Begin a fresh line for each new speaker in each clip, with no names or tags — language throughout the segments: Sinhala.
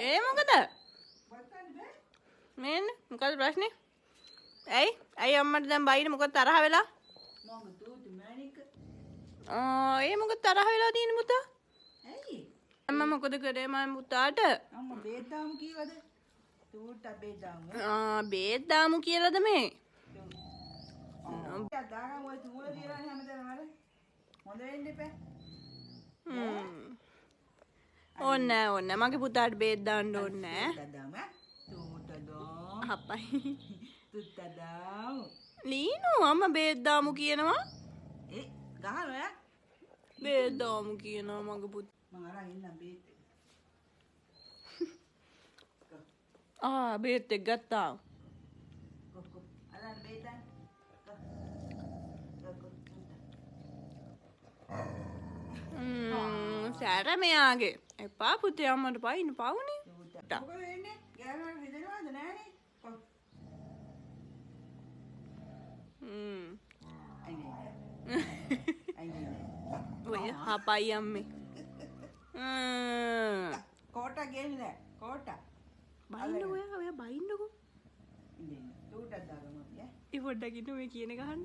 ඒ මොකද? මේන්න මොකද ප්‍රශ්නේ? ඇයි? ඇයි අම්මට දැන් බයින මොකද තරහ වෙලා?
මම තූතු මැණික.
ආ ඒ මොකද තරහ වෙලා තියෙන්නේ පුතා?
ඇයි?
අම්මා මොකද කරේ මම පුතාට?
අම්මා බේත් දාමු කීවද? තූට්ට බේත් දාමු.
ආ බේත් දාමු කියලාද මේ?
ආ දාගමු ඔය තූල තියලානේ හැමදේම අර. හොඳ වෙන්න එපා.
ඕනේ නෑ ඕනේ නෑ මගේ පුතාට බේත් දාන්න ඕනේ නෑ.
තූට්ට දාමු ඈ. තූට්ට දාමු.
අප්පයි.
තුත්ත දාමු.
ලීනු අම්මා බේත් දාමු කියනවා.
ඒ ගහනවා ඈ.
බේත් දාමු කියනවා මගේ පුතා.
මං අරන් ඉන්නම් බේත් එක.
ආ බේත් එක ගත්තා.
කො කො අරන් බේත් දාන්න. කො කො තුත්ත.
සැර මෙයාගේ. එපා පුතේ අම්මට පයින්න පවුනේ.
තුත්ත. මොකද වෙන්නේ? ගෑනුන්ට රිදෙනවද නෑනේ? කො. අයිනේ අයිනේ.
ඔය හපයි අම්මේ.
කෝටා ගේන්නේ නෑ. කෝටා.
බයින්නකෝ ඔයා ඔයා බයින්නකෝ.
ඉන්න ඉන්න. තූටක් දාගමු අපි ඈ.
ඒ පොඩ්ඩක් ඉන්න ඔය කියන එක අහන්න.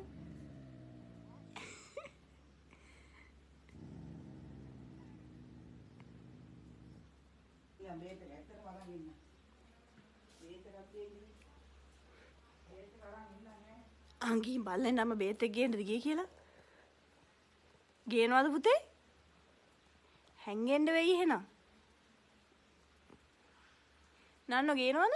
යා බේත් එක ඇත්තටම අරන් ඉන්න. බේත් එකක් දෙන්නේ. බේත් එක අරන් ඉන්න නෑ.
ආ ගිහින් බලන්න අම්මා බේත් එක ගේන්නද ගියේ කියලා. ගේනවද පුතේ? හැංගෙන්න වෙයි එහෙනම්. නන්නෝ ගේනවද?